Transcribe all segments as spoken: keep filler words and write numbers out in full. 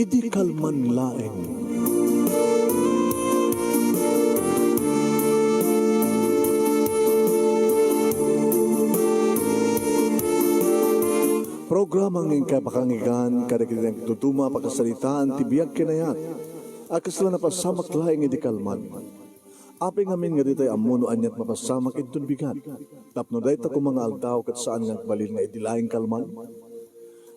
Idi kalman laeng. Programa nga inkay pakanggan kadagiti nagtutuma a pakasaritaan ti biag ken ayat a kasla napasamak laeng idi kalman. Apay ngamin nga ditay ammo no aniat mapasamak inton bigat, tapno dayta koma nga aldaw ket saan nga agbalin nga idi laeng kalman?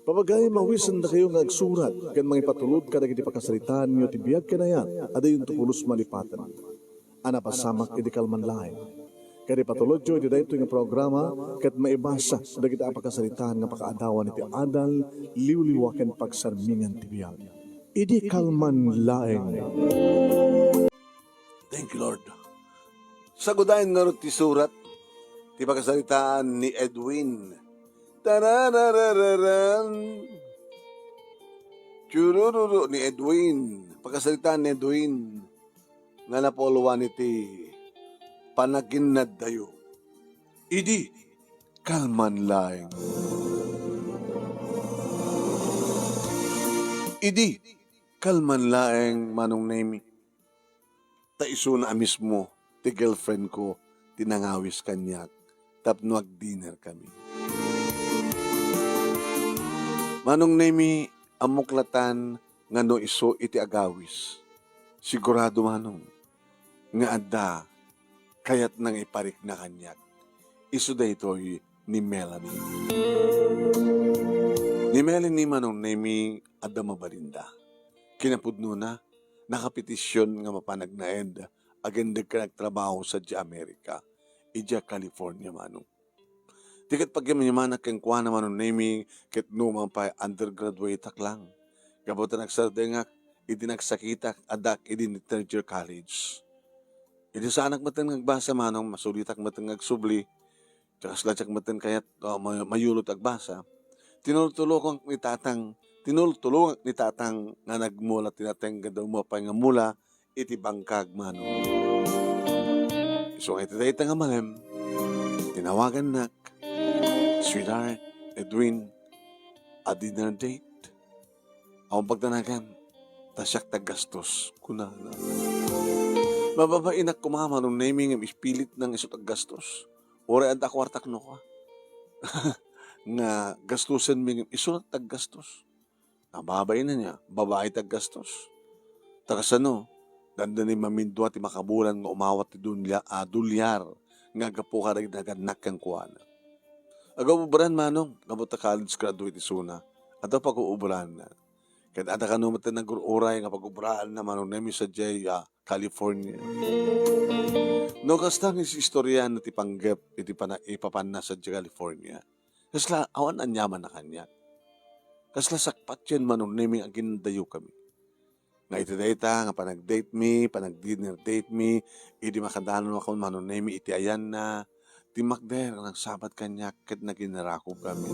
Papagayam, awisendakayo nga agsurat ken mangipatulod kadagiti pakasaritaanyo ti biag ken ayat a diyonto pulos malipaten a napasamak idi kalman laeng. Ket ipatulodyo iti daytoy nga programa ket maibasa dagiti a pakasaritaan nga pakaadawan iti adal, liwliwa ken pagsarmingan ti biag. Idi kalman laeng. Thank you, Lord. Sagudayen ngarud ti surat ti pakasaritaan ni Edwin. Tararararan. Churururu ni Edwin. Pakasaritaan ni Edwin nga napulwan iti panaginnaddayo. Idi kalman laeng. Idi kalman laeng, Manong Nemi. Ta isuna a mismo ti girlfriend ko ti nangawis kaniak tapno agdinner kami. Manong Nemi, ammok latan nga no isu iti agawis, sigurado, Manong, nga adda kayatna nga iparikna kaniak. Isu daytoy ni Melanie. Ni Melanie, Manong Nemi, adda mabalinda. Kinapudnona, nakapetision nga mapan agnaed agindeg ken agtrabaho sadiay Amerika, idiay California, Manong. Ti ket pagyamyamanak kenkuana, Manong Nemi, ket numan pay undergraduate-ak lang. Gapu ta nagsardengak idi nagsakitak, addaak idi ni third year college. Idi saanak metten nga agbasa, Manong, masulitak metten nga agsubli. Kasla diak metten kayat, ah, may-, mayulo ti agbasa. Tinultulongak ni Tatang, tinultulongak ni Tatang nga nagmula ti natengga daw mapay nga mula iti bangkag, Manong. Isu nga iti dayta nga malem, tinawagannak, "Sweetheart, Edwin, a dinner date?" Awan pagdanagan, ta siak ti aggastos, kunana. Mababainak koma, Manong Nemi, ngem ispilitna nga isu ti aggastos. Uray adda kuartak no kua. Nga gastusenmi ngem isu ti aggastos. Nababain ania, babai ti aggastos. Ta kasano, dandani mamindua ti makabulan nga umawat ti dunya-, a, dolyar nga aggapu kadagiti nagannak kenkuana. Agaobran, Manong, gapu ta college graduate isuna. Adda pag-uubranna. Ket adda kano met ti nagur-uray nga pag-ubraanna, Manong Nemi, sadiay, ah, California. No kasta nga isistoriana ti panggep iti pana-, ipapanna sadiay California, kasla awan aniamanna kaniak. Kasla sakpatyen, Manong Nemi, nga aginnadayokami. Nga iti dayta nga panagdate-mi, panagdinner date-mi, idi makadanonakon, Manong Nemi, iti ayanna, timmakder nga nagsabad kaniak ket naginarakopkami.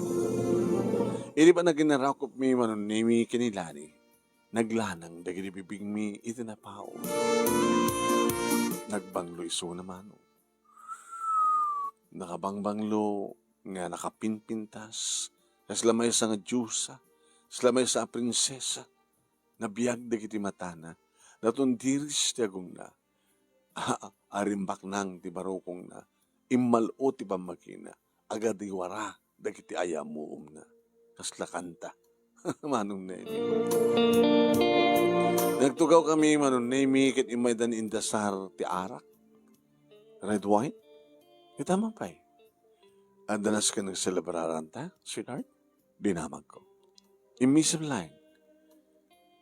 Idi panaginnarakopmi, Manong Nemi, ken ni Lani, naglanang dagiti bibingmi iti napaul. Nagbanglo isuna, Manong. Nakabangbanglo nga nakapinpintas, kasla maysa nga diosa, kasla maysa a prinsesa. Nabiag dagiti matana, natundiris ti agongna. Arimbaknang ti barukongna, immal-o ti pammagina, agadiwara dagiti ayamuomna. Kasla kanta. Manong Nemi. Nagtugawkami, Manong Nemi, ket immayda ni indasar ti arak. Red wine? Ket ammom pay. Adda nasken nagselebraranta, sweetheart? Dinamagko. Immisem laeng.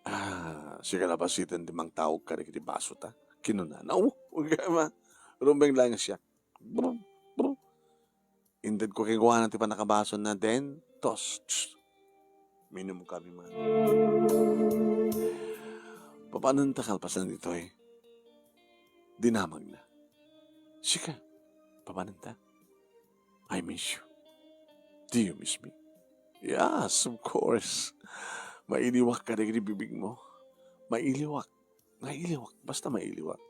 Ah, sika la basiten ti mangtaog kadagiti basota, kinunana. O, ugama. Rumbeng laeng siak. Brr, brr. Intedko kenkuana ti pannakabasona, then, toast. Minumkami man. Papananta kalpasan ditoy? Dinamagna. Sika, papananta? I miss you. Do you miss me? Yes, of course. Mailiwak kadagiti bibigmo. Mailiwak. Mailiwak. Basta mailiwak.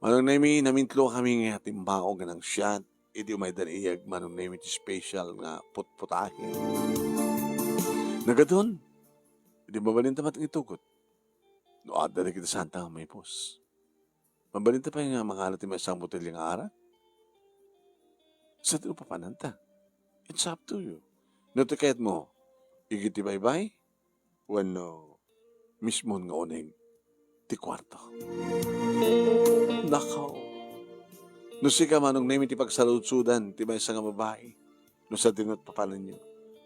Manong Nemi, namintlo kami nga timbaog nga nangsiat. Idi umayda ni iyag, Manong Nemi, ti special nga putputahe. Nagadun, Idi mabalinta met nga itugot, no adda dagiti saanta nga maipus, mabalinta pay nga mangala ti maysa nga botelya nga arak? Sadino papananta. It's up to you. No ti kayatmo, igid ti baybay, wenno mismon nga uneg ti kuarto. Nakaw. No sika, Manong Nemi, ti pagsaludsodan ti maysa nga babai, no sadino ti papananyo,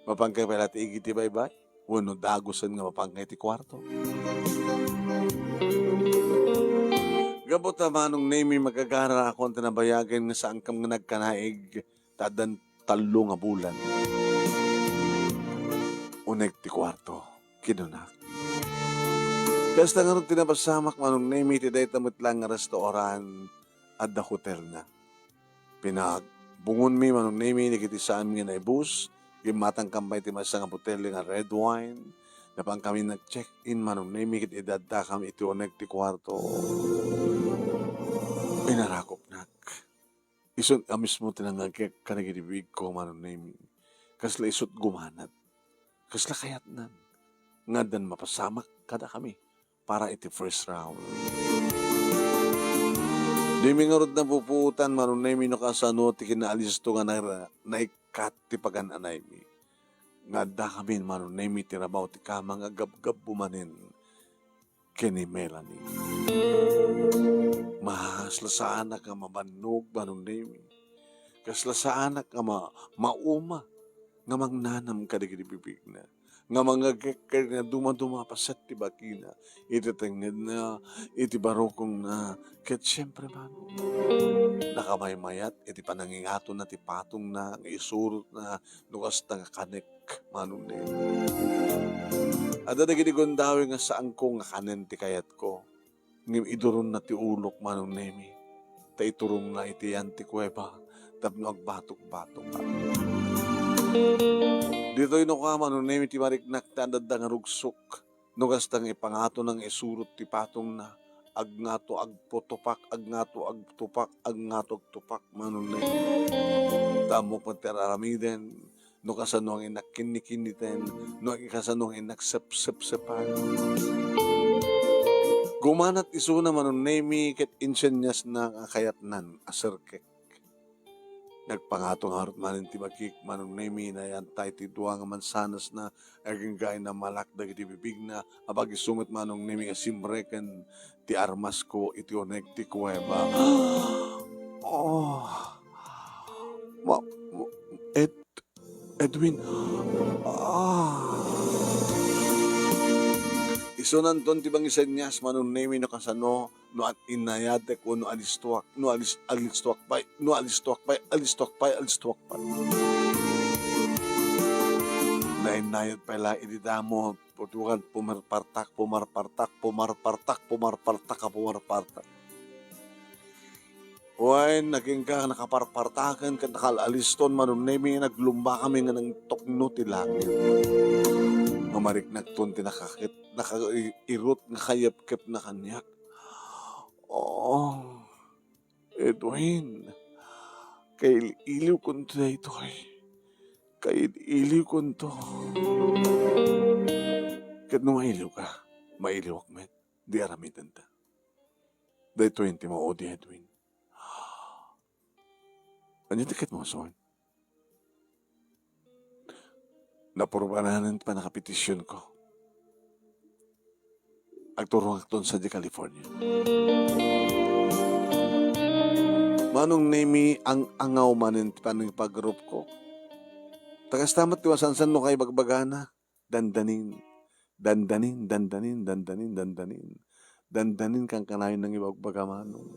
mapankay pay la ti igid ti baybay, wenno dagusen nga mapankay ti kuarto? Gapu ta, Manong Nemi, magagara a kunak ti nabayagen nga saankam nga nagkanaig, ta addan tallo nga bulan. Uneg ti kuarto, kinunak. Kasta ngarud ti napasamak, Manong Nemi, ti dayta met laeng nga restaurant, adda hotelna. Pinagbungonmi, Manong Nemi, dagiti saanmi nga naibus, gimmatangkam pay ti maysa nga botelya nga red wine, napankami nag-check-in, Manong Nemi, ket idi addakam iti uneg ti kuarto, inarakupnak. Isu a mismo ti nangngegek kadagiti bibigko, Manong Nemi. Kasla isut gumanat. Kasla kayatnan nga addan mapasamak kadakami para iti first round. Dimi ngarud napupuotan, Manong Nemi, no kasano ti kinaalisto nga na-, naikkat ti pagan-anaymi. Nga addakami, Manong Nemi, ti rabaw ti kama nga agabgabbu manen ken ni Melanie. Kasla saanak nga mabannog, Manong Nemi. Kasla saanak nga ma-, mauma nga mangnanam kadagiti bibigna, nga mangngegek ken nga dumaduma paset ti bagina, iti tengngedna, iti barukongna, ket siempre, Manong, nakamaymayat iti panangingatonna ti patongna nga isurotna no kasta nga kanek, Manong Nemi. Adda dagiti gundaway nga saanko nga kanen ti kayatko. Ngem iduronna ti ulok, Manong Nemi, ta iturongna iti yan ti kuweba tapno agbatok-batok. Ditoy no kua, Manong Nemi, ti mariknak ta adda nga rugsok. No kasta nga ipangatona nga isurot ti patongna, agngato agputupak, agngato agtupak, agngato agtupak, Manong Nemi. Ta ammok met ti ar-aramiden, no kasano nga innak kinnikinniten, no kasano nga innak sepsepsepan. Gumanat isuna, Manong Nemi, ket insenyasna nga kayatnan a serkek. Nagpangato ngarud manen ti bagik, Manong Nemi, nayantay ti dua nga mansanasna, agingga inammalak dagiti bibigna, a pag-isu met, Manong Nemi, nga simreken ti armasko iti uneg ti kuweba. Oh. Ma-, ma-, Ed-, Edwin. Ah. Isunanton ti pangisenyas, Manong Nemi, no kasano, no at inayatek, wenno alistuak, no alis-, alistuak pay, no alistuak pay, alistuak pay, alistuak pay. Nainnayad pay la idi damo, putukan, pumarpartak, pumarpartak, pumarpartak, pumarpartak, a pumarpartak. Wen, agingga nakaparpartaken ket nakaal-aliston, Manong Nemi, naglumbakami nga nangtukno ti langit. Mamariknakton ti nakaket-, naka-, i-, irut nga kayepkepna kaniak. Oh, Edwin, kail-iliwkonto daytoy. Kail-iliwkonto. Ket no mailiwka, mailiwak met. Di aramidenta. Daytoy ti maudi, Edwin. Ania ti ket mo, son? Napurbanan ti pannakapetisyonko. Agturongakton sadiay California. Manong Nemi, ang-angaw manen ti panangipagurupko. Ta kasta met ti masansan no kaibagbagana. Dandanin, dandanin, dandanin, dandanin, dandanin. Dandanin, kankanayon nangibagbaga, Manong.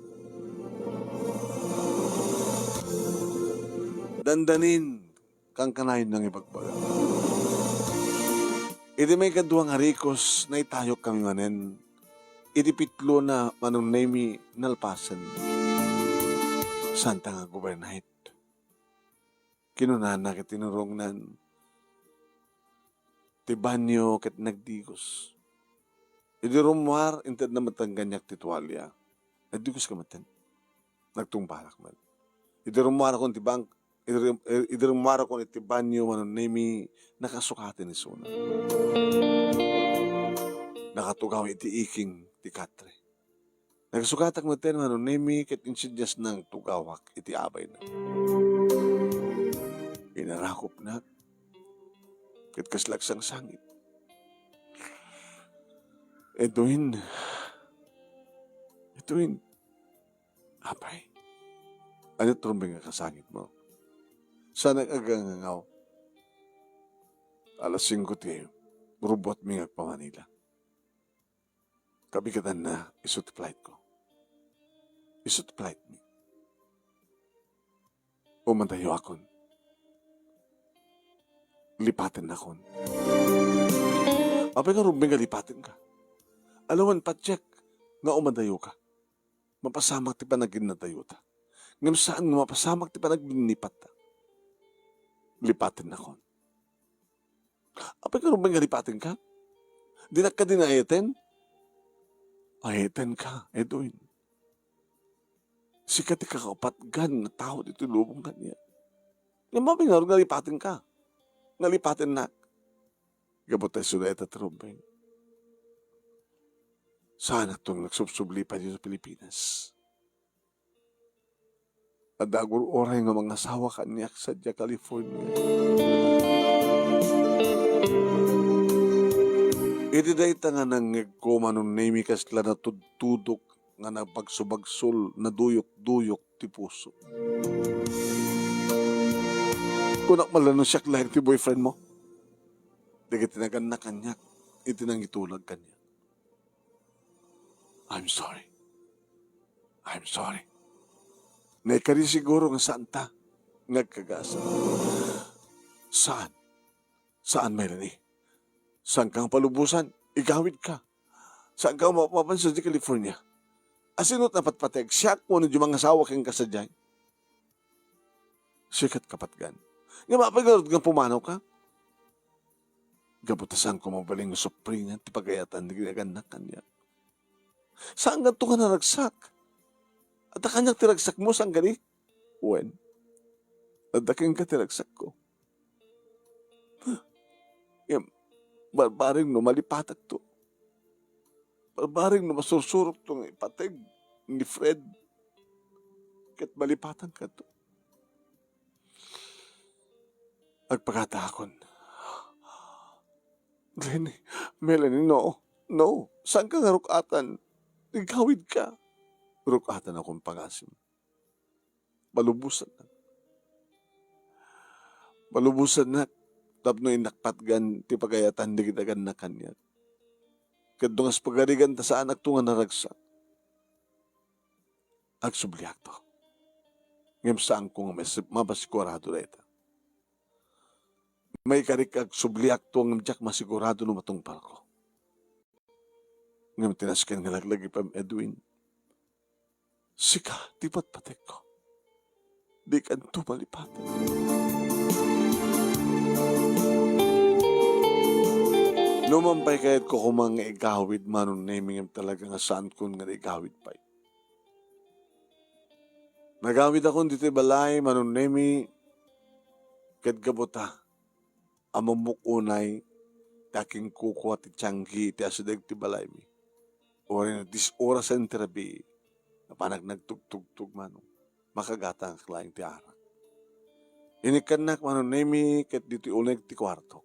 Dandanin, kankanayon nangibagbaga. Iti maikadua nga rikos, naitayokkami manen. Iti pitlona, Manong Nemi, nalpasen. Santa nga overnight. Kinunana ket tinurongnan ti banio ket nagdigos. Idi rummuar, intedna met ti kaniak ti tualia. Nagdigoska met. Nagtungbalak met. Idi rummuarakon ti bang-, idi rum-, idi rummuarakon iti banio, Manong Nemi, nakasukaten isuna. nakatugaw iti iking ti katre. Nagsugatak metten, Manong Nemi, ket insidiasna nga agtugawak iti abayna. Inarakopnak, ket kasla agsangsangit. Edwin, Edwin, apay, ania ti rumbeng nga kasangitmo? Saanak agangangaw. Alas singko ti rubbuatmi nga agpamanila. Kabigatanna, isu ti flightko. Isu ti flightmi. Umadayokon. Lipatennakon. Apay nga rumbeng nga lipatenka? Alawan patiek nga umadayoka. Mapasamak ti panaginnadayota. Ngem saan nga mapasamak ti panaginnipatta. Lipatennakon. Apay nga rumbeng nga lipatenka? Dinak kadi naayten? Ayetenka, Edwin. Sika ti kakaupatgan nga tao ditoy lubong kaniak. Ngem apay ngarud nga lipatenka? Nga lipatennak? Gapu ta isu dayta ti rumbeng. Saanakto nga agsubsubli pay ditoy Pilipinas. Adda agur-uray nga mangasawa kaniak sadiay California. Iti dayta nga nangngegko, Manong Nemi, kasla natudtudok nga nabagsubagsol, naduyokduyok ti puso. Kunak man la no siak laeng ti boyfriendmo? Dagiti nagannak kaniak, iti nangitulag kaniak. I'm sorry. I'm sorry. Naikari siguro nga saanta nga agkagaasa. Saan? Saan, Melanie? Saanka nga palubosan? Igawidka. Saanka nga mapapan sadiay California? Asino ti napatpateg? Siak wenno diay mangasawa kenka sadiay? Sika ti kapatgan. Ngem apay ngarud nga pumanawka? Gapu ta saanko mabalin nga supringen ti pagayatan dagiti nagannak kaniak. Saankanto nga naragsak? Adda kaniak ti ragsakmo, saan kadi? Wen, adda kenka ti ragsakko. Ngem, barbareng no malipatakto. Barbareng no masursurokto nga ipateg ni Fred ket malipatankato. Agpakataakon. Lenny, Melanie, no. No. Saanka nga ruk-atan? Igawidka. Ruk-atanakon pangasim. Palubosannak. Palubosannak tapno innak patgan ti pagayatan dagiti nagannak kaniak. Ket no kas pagarigan ta saanakto nga naragsak, agsubliakto. Ngem saanko nga mas-, mapasigurado dayta. Maikarik nga agsubliakto ngem diak masigurado no matungpalko. Ngem ti nasken nga laglagipem, Edwin, sika ti patpategko. Dikanto malipatek. No man pay kayatko koma nga igawid, Manong Nemi, ngem talaga nga saankon nga igawid pay. Nagawidakon ditoy balay, Manong Nemi, ket gapu ta, ammoak unay ti akinkukua ti tianggi iti asideg ti balaymi. Uray no dies orasen ti rabii, napanak nagtugtugtog, Manong. Makagatangak laeng ti arak. Inikkannak, Manong Nemi, ket ditoy uneg ti kuartok.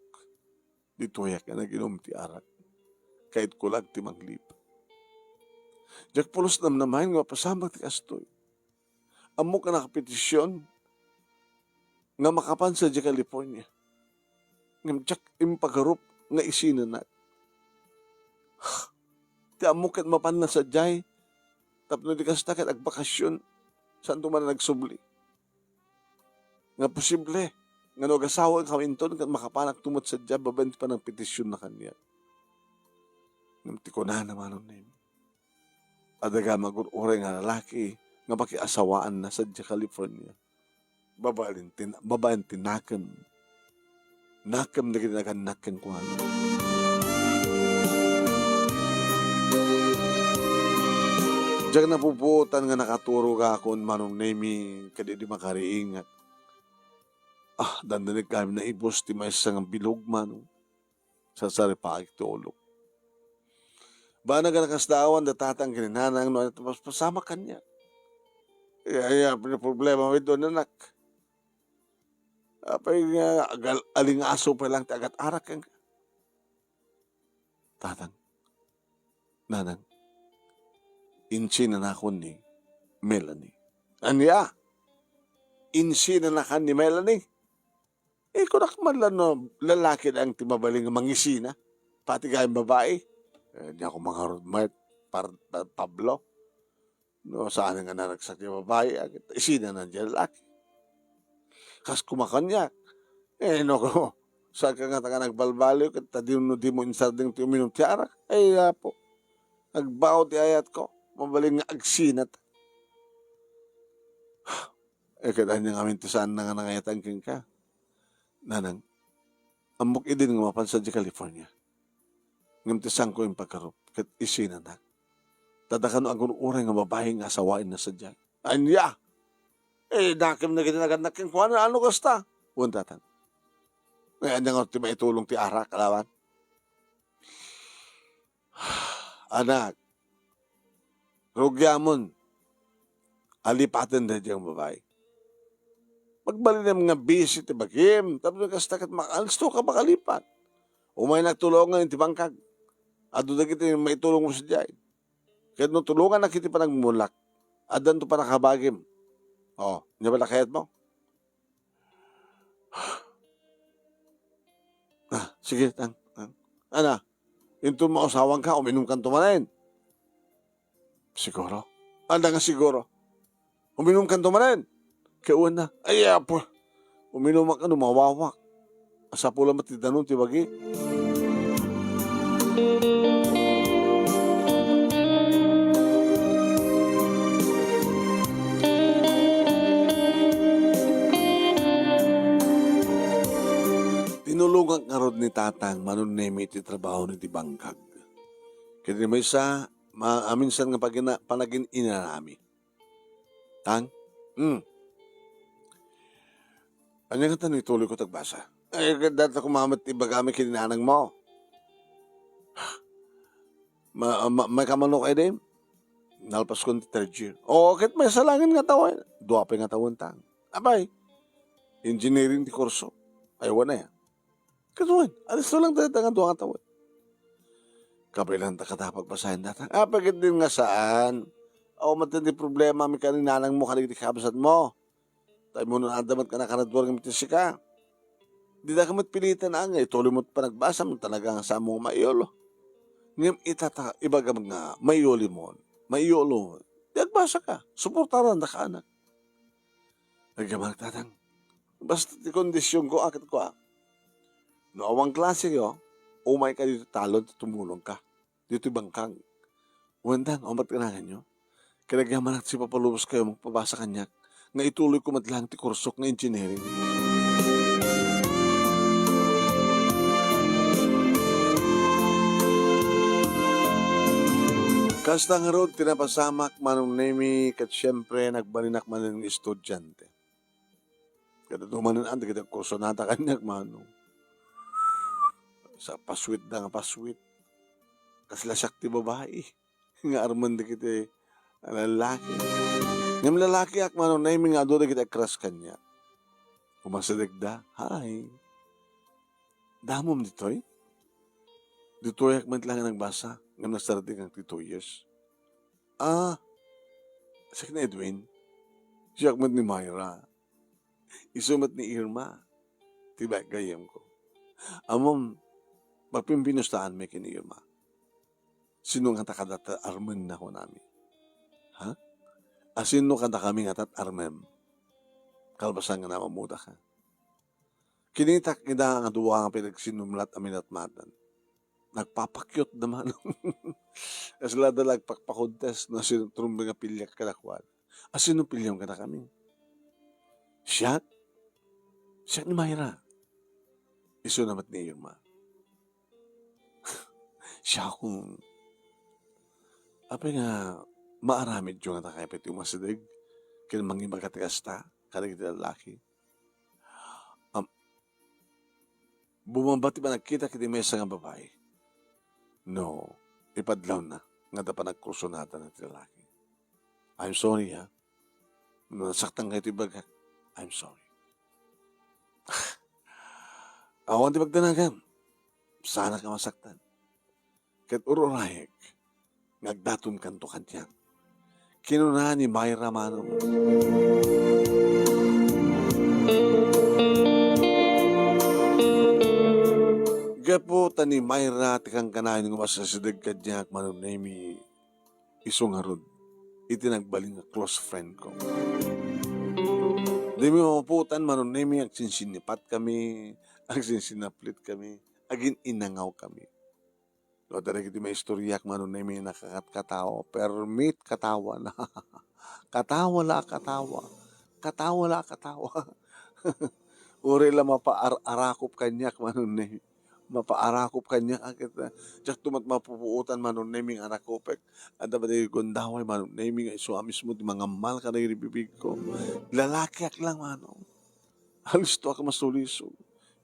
Ditoyak nga nag-inum ti arak. Kayatko laeng ti manglipat. Diak pulos namnamaen nga mapasamak ti kastoy. Ammok nga nakapetision nga makapan sadiay California. Ngem diak impagarup nga isinanak. Ti ammok ket mapanna sadiay tapno di kasta ket agbakasyon, saanto man a nagsubli. Nga posible nga no agasawaenkaminton ket makapanakto met sadiay babaen ti panangpetisionna kaniak. Ngem ti kunana, Manong Nemi, adda gayam agur-uray nga lalaki nga pakiasawaanna sadiay California. Babaen ti, babaen ti nakem. Nakem dagiti nagannak kenkuana. Diak napupuotan nga nakaturogakon, Manong Nemi, ket idi makariingak, ah, dandanek gayam naibus ti maysa nga bilog, Manong. Sarsaripaak ti ulok. Banag a nakasdaawan da tatang ken ni nanang no ania ti mapasamak kaniak. Ay, ay, apay nga problema wen, anak? Apay nga agal-, alingaso pay laeng ti agat-arak kenka? Tatang, nanang, insinanakon ni Melanie. Ania? Insinanakan ni Melanie? Eh, kunak man lang no lalaki lang ti mabalin nga mangisina. Pati gayam babae. Eh, di ako mangarud met, par-, pa-, Pablo. No, saan nga naragsak ti babae, agit isina na di lalaki. Kas kumakaniak. Eh, no, ko, saan ka nga taga nagbalbaliw, ket ta di, no, di mo insardeng ti uminum ti arak? Ay, apo. Agbaw ti ayat ko. Mabalin nga agsinat. Eh, ket ania ngamin ti saan na nga nangayatan kenka? Nanang, ammok idin nga mapan sadiay California. Ngem ti saanko impagarup ket isinanak. Ta dakano agur-uray nga babai nga asawaenna sadiay. Ania? Eh, nakem na giti nagannak kenkuana, ano kasta? Wen tatang. Ngay, ania nga ti maitulong ti arak, alawan? Anak, rugiamon. Alipaten daydiay nga babai. Magbalinem nga busy ti bagim, tapno kasta ket makalisto ka makalipat. Umaynak tulongan iti bangkag. Adu dagiti maitulongmo sadiay. Ket no tulongannak iti panagmulak, addanto pannakabagim. Oh, ania bala kayatmo? Ah, sige, tang, tang. Ana, inton mausawanka, uminumkanto manen. Siguro? Anda nga siguro? Uminumkanto manen? Ket wen na. Ay, apo. Uminumak no mawawak. Asapul met ti danum ti bagi. Tinulongak ngarud ni Tatang Manong Nemi iti trabaho iti bangkag. Ket maysa, ma-, a minsan nga pagina-, panagin-inanami. Tang? Hmm. Ania ngata no ituloyko ti agbasa? Eh, ket dayta koma met ti ibagami ken ni nanangmo. Ma-, ma-, maikam no kadi? Nalpaskon ti third year. Oo, ket maysa laengen nga tawen. Dua pay nga tawen, tang. Apay, engineering ti kurso. Ay, wen aya. Ket wen, alisto lang dayta nga dua nga tawen. Kabaelanta kada pagbasaen dayta. Apay ket di nga saan? Awan met ti problemami ken ni nanangmo kadagiti kabsatmo. Ta immuno adda met nga nakaraduar ngem iti sika. Didaka met pilitan a nga ituloymo ti panagbasam no talaga nga saanmo nga maiyulo. Ngem ita ta ibagam nga maiyulimon, maiyulomon. Di agbasaka, suportarandaka, anak. Agyamanak, Tatang. Basta ti kondisionko, a, ket kua, no awan klaseyo, umayka ditoy talon ta tumulongka. Ditoy bangkag. Wen, Tang, awan met kailanganyo. Ket agyamanak ti sipapalubos kayo mangpabasa kaniak nga ituloyko met laeng ti kursok nga engineering. Kasta ngarud ti napasamak, Manong Nemi, ket siempre, nagbalinak manen nga estudiante. Ket adu manen dagiti agkursunada kaniak, Manong. Sa pasuitda nga pasuit. Kasla siak ti babai nga armen dagiti lalaki. Ngem lalakiak, Manong Nemi, nga adu dagiti agcrush kaniak. Umasidegda, "Hi. Damom ditoy?" "Ditoyak met laeng nagbasa, ngem nagsardengak ti two years." "Ah, siak ni Edwin." "Siak met ni Myra." "Isu met ni Irma, ti bay-, gayyemko. Ammom, magpimbinustaanmi ken ni Irma." "Sino ngata kadata armenna?" kunami. "Ha? A, sino kadakami ngata ti armem?" Kalpasan nga namamudaka. Kinitak ida nga dua nga pinagsinumlat a minatmatan. Nagpapakyotda man. Kasla da nagpakpakontes no sino ti rumbeng nga piliak kadakuada. "A, sino piliam kadakami?" "Siak? Siak ni Myra." "Isuna met ni Irma." "Siakon. Apay nga maaramidyo ngata kayat ti umasideg ken mangibaga ti kasta kadagiti lalaki?" Am, bumaba ti panagkitak iti maysa nga babai. "No, ipadlawna nga adda panagkursunadana ti lalaki. I'm sorry, ha? No nasaktan kayo ti bagak, I'm sorry. Awan ti pagdanagam. Saanak a masaktan. Ket ur-urayek nga agdatonkanto kaniak. Kinuna ni Myra Manong. Gapu ta ni Myra ti kankanayon nga masasideg kaniak, Manong Nemi, isu ngarud iti nagbalin nga close friend ko. Dimi mapuotan, Manong Nemi, agsinsinnipat kami, agsinsinaplit kami, agin-inangaw kami. No, dagiti maistoriak, Manong Nemi, nakakatkatawa, permi ti katawana. Katawa la, katawa. Katawa la, katawa. Uray la mapaar-arakop kaniak, Manong Nemi. Mapaarakop kaniak, a, ket, ah, diakto met mapupuotan, Manong Nemi, nga nakupek. Adda pay dagiti gundaway, Manong Nemi, nga isu a mismo ti mangammal kadagiti bibigko. Lalakiak lang, Manong. Alistoak a masulisog.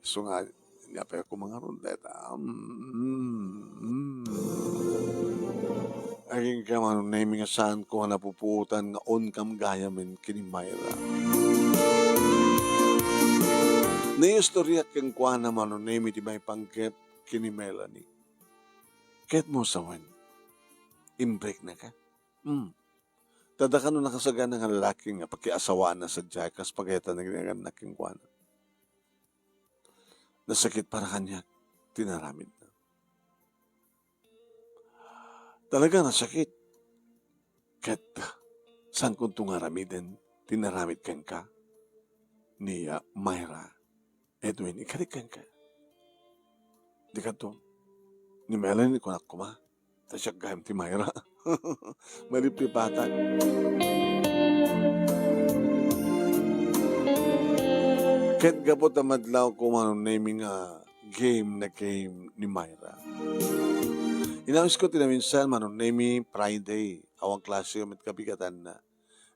Isu nga, ania pay a kumangarod dayta. Mm, mm. Agingga, Manong Nemi, nga saanko nga napupuotan nga unkam gayamen ken ni Myra. Naistoriak kenkuana, Manong Nemi, ti maipanggep ken ni Melanie. Ket mo sawen, imbreknaka? Hmm. Ta adda kano nakasagana nga lalaki nga pakiasawaanna sadiay kas pagayatan nga agnaganna kenkuana. Nasakit para kaniak ti naramidna. Talaga nasakit. Ket saankonto nga aramiden ti naramid kenka ni, ah, Myra. Edwin, ikari kenka. Di kadto. Ni Melanie, kunak koma. Ta siak gayam ti Myra. Maliplipatak. Ket gapu ta madlawko, Manong Nemi, nga game na game ni Myra. Inawisko ti naminsan, Manong Nemi, Friday, awan klase met kabigatanna.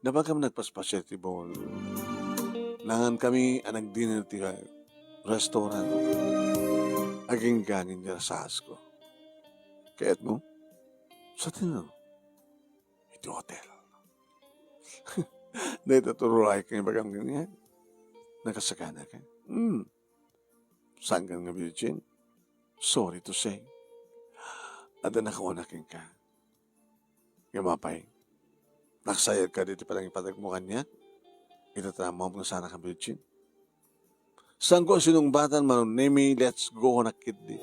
Napan kami nagpaspasiar iti Bohol. Nangan kami a nag-dinner ti restaurant. Agingga ngin ni rasasko. Kayatmo? Sa tino? Iti hotel. Dayta turulay kang ibagam kaniak. Nakasaganaka? Hmm. Saan ka nga virgin? Sorry to say. Adda nakauna kenka. Ngem apay, nagsayad kadi ti panangipadagmo kaniak? Ita ta ammom nga saanak a virgin. Saanko a sinungbatan, Manong Nemi, let's go, nakitdi.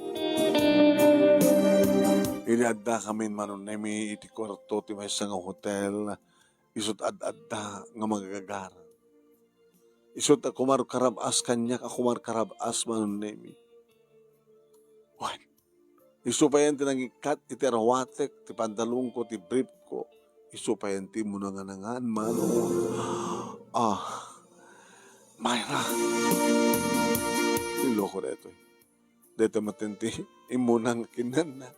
Idi adda kami, Manong Nemi, iti kuarto ti maysa nga hotel, isut' ad-adda nga magagara. Isut' a kumarkarab-as kaniak a kumarkarab-as, Manong Nemi. Wen, isu payen ti nangikkat iti arawatek, ti pantalonko, ti briefko. Isu payen ti immuna nga nangan, Manong. Ah, Myra. Niloko daytoy. Dayta met ti immuna nga kinnanna.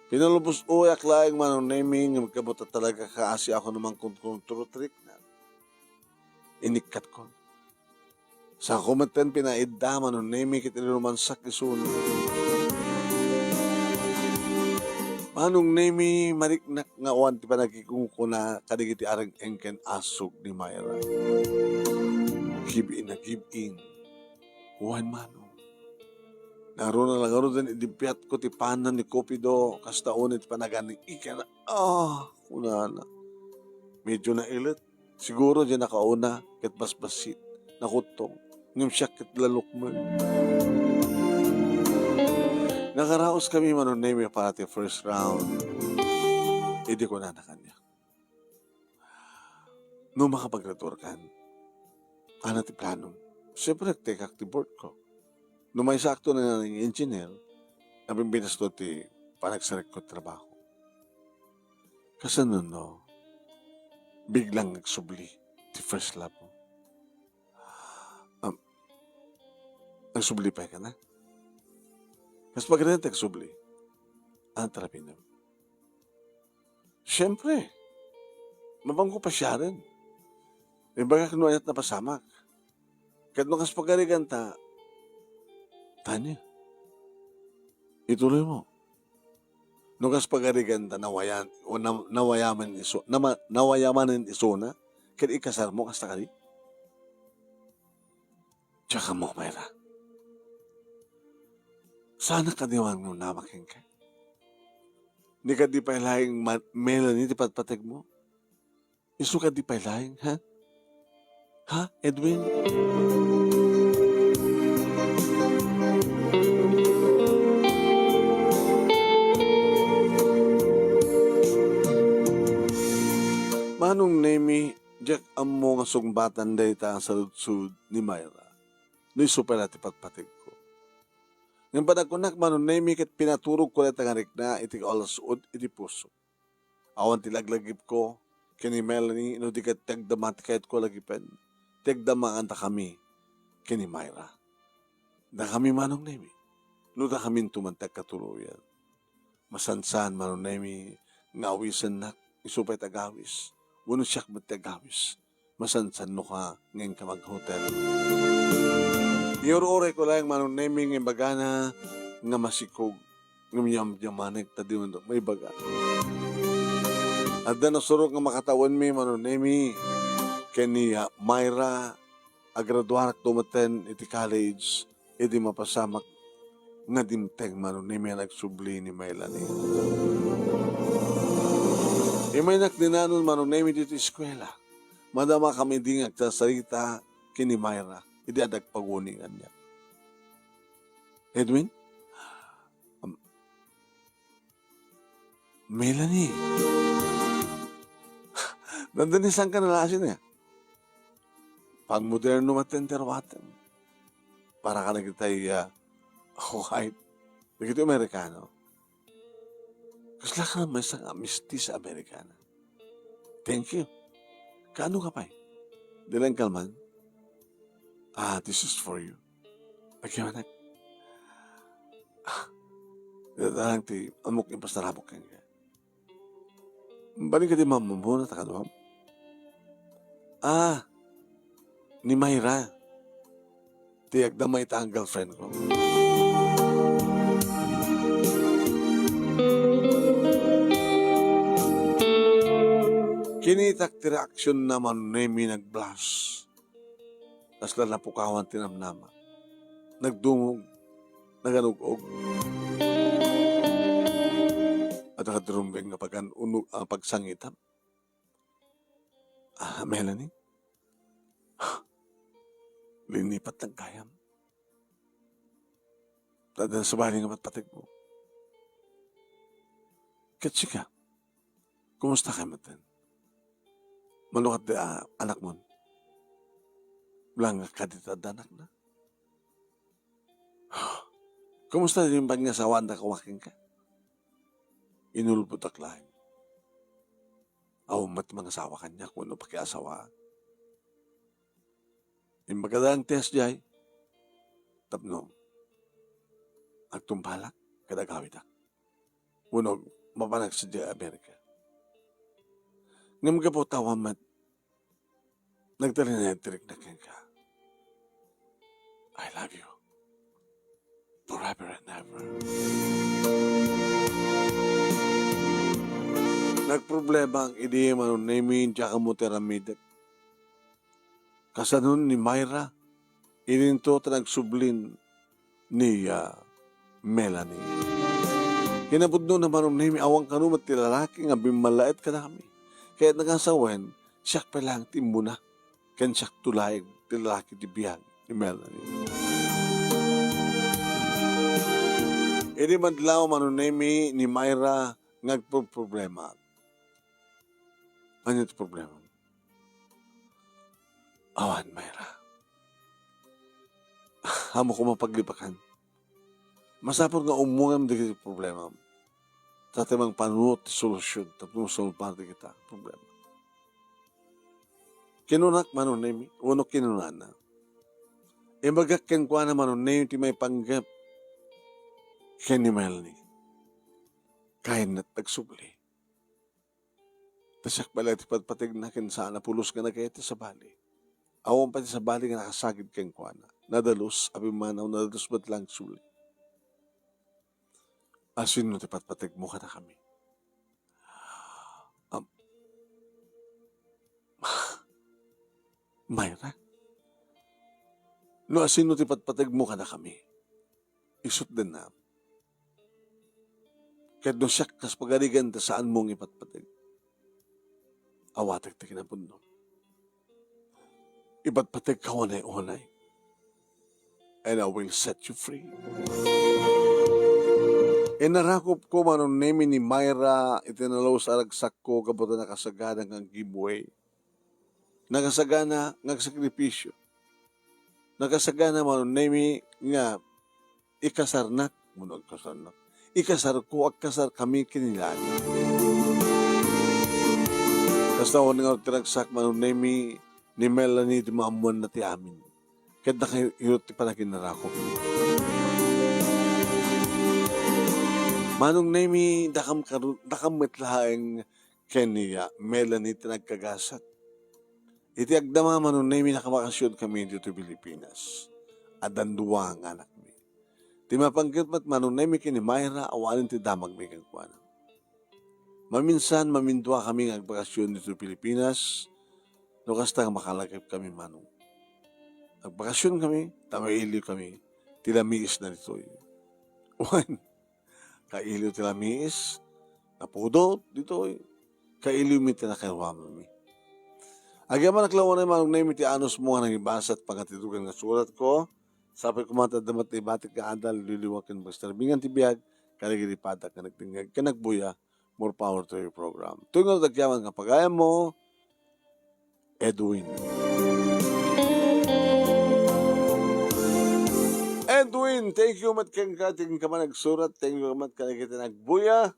Pinalubos-oyak laeng, Manong Nemi, ngem gapu ta talaga kaasiakon a mangkontrol ti trikna. Inikkatkon. Saanko metten pinaidda, Manong Nemi, ket rinumangsak isuna. Manong Nemi, mariknak nga awan ti panagkikungkuna kadagiti areng-eng ken asug ni Myra. Give in a give in. Wen, Manong. Naruna la ngaruden idi biatko ti panan ni Cupido, kasta unay ti panagan ni Iker. Ah, kunana. Medyo nailet. Siguro diay nakauna ket basbassit, nakuttong. Ngem siak ket lalukmen. Nakaraos kami, Manong Nemi, para ti first round. Idi kunana kaniak, "No makapagradua kan, ania ti planom?" Siyempre, agtekak ti board ko. No maysakto na nga engineer, nabimbinasto ti panagsarekko ti trabaho. Kasano no biglang agsubli ti first love mo? Um, agsubli pay ka na? Kas pagarigan ti agsubli, ania ti aramidenmo? Siyempre, mapanko pasiaren. Ibagak no ania't napasamak. Ket no kas pagarigan ta, Tanya, ituloy mo. No kas pagarigan ta nawayan, o na-, nawayaman isu-, nama-, nawayamanen isuna, ket ikasarmo, kasta kadi? Diak ammo, Myra. Saanak kadi a mannamnama kenka? Ni kadi pay laeng ma-, Melanie ti patpategmo? Isu kadi pay laeng, ha? Ha, Edwin? Manong Nemi, diak ammo nga sungbatan dayta a saludsod ni Myra. No isu pay la ti patpategko. Ngem panagkunak, Manong Nemi, ket pinaturogko dayta nga rikna iti kaulsud iti puso. Awan ti laglagipko ken ni Melanie no di ket ti agdama ti kayatko a lagipen, ti agdama nga dakami ken ni Myra. Dakami, Manong Nemi, no dakaminto man ti agkatuloyan. Masansan, Manong Nemi, nga awisennak, isu pay ti agawis, wenno siak met ti agawis. Masansan no ka, ngem ka maghotel. Iyur-urayko laeng, Manong Nemi, nga imbagana nga masikog, ngem yamyamanek ta dinak maibaga. Adda nasurok nga makatawenmi, Manong Nemi, ken ni, ah, Myra, agraduarakto metten iti college, idi mapasamak nga dimteng, Manong Nemi, a nagsubli ni Melanie. Imaynak ni nanon, Manong Nemi, ditoy eskuela. Madamakami idi nga agsasarita ken ni Myra idi adda agpaguni kaniak. Edwin? Am-, Melanie. Nandanisanka na la sini? Pagmoderno met ti ruatem. Para kadagitay, ah, white. Dagiti Amerikano. Kasla ka maysa nga mestiza Amerikana. Thank you. Kaano ka pay? Dila kalman? Ah, this is for you. Agyamanak. Ah, dita lang ti ammok ipasarabok kenka. Bali kadi mamamuna ta kaduam? Ah, ni Myra. Ti agdama ita a girlfriend ko. Kinitak ti reaksionna, Manong Nemi, nag-blush. Kasla napukawan ti namnama. Nagdungog, naganug-og. Adda kadi rumbeng nga pagan-, uneg-, ah, pagsangitam? Ah, Melanie? Linipat lang gayam. Adda sabali nga patpategmo. Ket sika, kumusta ka metten? Mano ket ti, ah, anakmon? Langak kadi ta adda anakna? Kumusta ti pangasawaanda koma kenka? Inulbodak laeng. Awan met mangasawa kaniak wenno pakiasawaak. Imbagada lang ti S J I tapno agtumbalak ket agawidak wenno mapanak sadiay Amerika. Ngem gapu ta awan met, nagtalinaed ti rikna kenka. I love you. Forever and ever. Nagproblemaak idi, Manong Nemi, diak ammo ti aramidek. Kasano ni Myra, idinto ta nagsublin ni, ah, Melanie. Kinapudno na, Manong Nemi, awan kano met ti lalaki nga bimmalaet kadakami. Ket nakasawen, siak pay laeng ti immuna. Ken siakto laeng ti lalaki ti biag ni Melanie. Idi madlaw, Manong Nemi, ni Myra nga agproproblema. Ania ti problema? Awan, Myra. Ammok koma paglipakan. Masapul nga ummongem dagiti problemam. Ta ti mangpanuno ti solusion tapno masolbar dagita problema. Kinunak, Manong Nemi, wenno kinunana. Imbagak kenkuana, Manong Nemi, ti maipanggep ken ni Melanie. Kayenna ti agsubli. Ta siak pay la ti patpategna ken saan a pulos nga nagayat ti sabali. Awan pay ti sabali nga nakasagid kenkuana. Nadalus a pimmanaw, nadalus met laeng ti suli. Asino ti patpategmo kadakami? Am-, Myra? No asino ti patpategmo kadakami, isut' denna. Ket no siak kas pagarigan ta saanmo nga ipatpateg, awatek ti kinapudno. Ipatpategka unay-unay, and I will set you free. Inarakupko, Manong Nemi, ni Myra iti nalus a ragsakko gapu ta nakasagana nga giveaway. Nakasagana nga agsakripisyo. Nakasagana, Manong Nemi, nga ikasarnak, mano agkasarnak. Ikasarko, agkasarkami ken ni Lani. Kasta wen nga ti ragsak, Manong Nemi, ni Melanie, ti maammoanna ti amin. Ket nakayot ti panaginnarakop. Manong Nemi, dakam karu-, dakam met laeng ken ni Melanie ti nagkagasak. Iti agdama, Manong Nemi, nakabakasionkami ditoy Pilipinas. Addan dua nga anakmi. Ti mapanggep met, Manong Nemi, ken ni Myra, awanen ti damagmi kenkuana. Maminsan, maminduakami nga agbakasion ditoy Pilipinas, no kasta nga makalagipkami, Manong. Agbakasionkami, ta mailiwkami ti lamiisna ditoy. Wen, kailiw ti lamiis, napudot ditoy, kailiwmi ti nakaruamami. Agyamanak laeng unay, Manong Nemi, ti anusmo nga nangibasa ti pangatitugan nga suratko. Sapay koma ta adda met ibatik nga adal, liliwa ken pagserbingan ti biag, kadagiti padak nga nagdengngeg ken nagbuya, more power to your program. Toy nga agyaman nga pagayammo, Edwin. Edwin, thank you met kenka, ti kenka man nagsurat, thank you met kadagiti nagbuya.